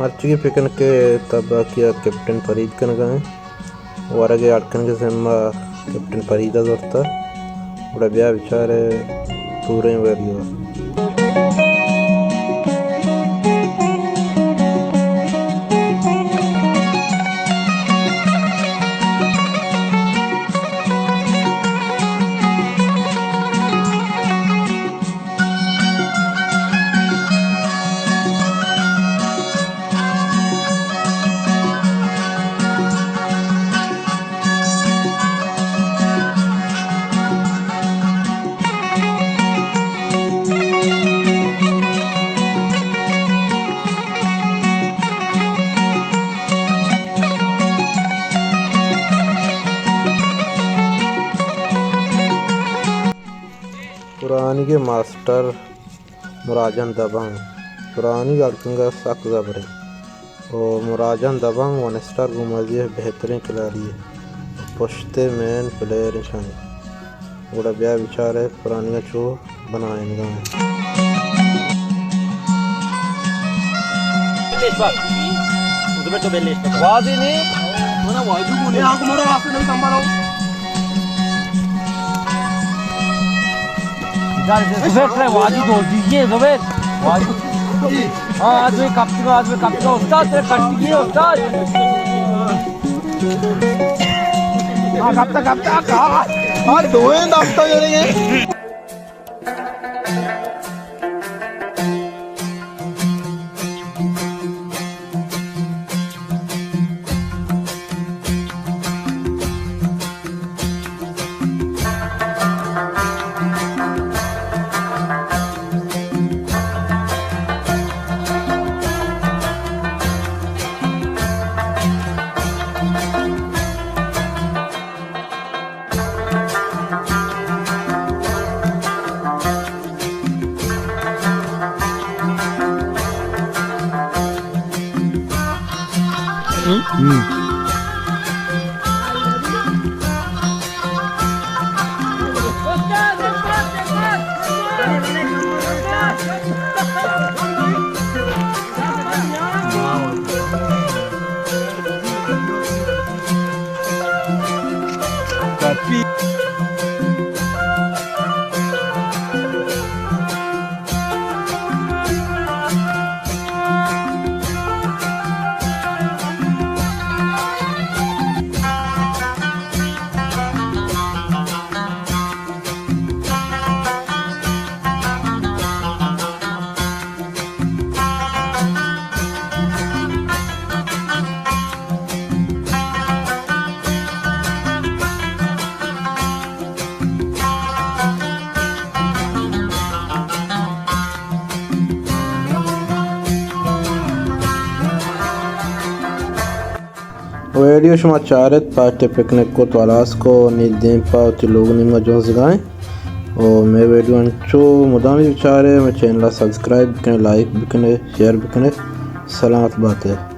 مرچیگیں پکنک ءِ تباکی ءَ کیپٹن فرید کنگ ءَ اِنت۔ ورگ ءِ اڈ کنگ ءِ ذمہ کیپٹن فرید ءَ زرتہ۔ گڑا بیا بچارے پوریں ویڈیو ءَ۔ پرانیگ ءِ ماسٹر مراجان دبنگ۔ پرانیگ ءِ اڈ کنگ ءَ سک زبر اِنت۔ ءُ مراجان دبنگ ون اسٹار گومازی ءِ بہتریں کھلاڑی یے۔ پشت ءِ مین پلیئر اِنت شانی۔ گڑا بیا بچارے پرانیگ ءَ چو بنائینگ ءَ اِنت۔ واضح نہیں۔ زبیر ترے واجو دوست دیجیے، زبیر۔ واجو۔ ہاں، آج میں کپتگا، آج میں کپتگا، استاد، ترے کٹگی ہے، استاد۔ ہاں، کپتا، کپتا، کہا؟ ہاں، دوئیں دستا جڑیں گے۔ ویڈیو شما چارت، پارٹی پکنک کو تو ہلاس کو، نی دیم پا وتی لوگ نیمگا جنزگائیں۔ او مئے ویڈیو انچو مدامی بچارے، مئے چینل سبسکرائب بکنے، لائک بکنے، شیئر بکنے۔ سلامت باتے۔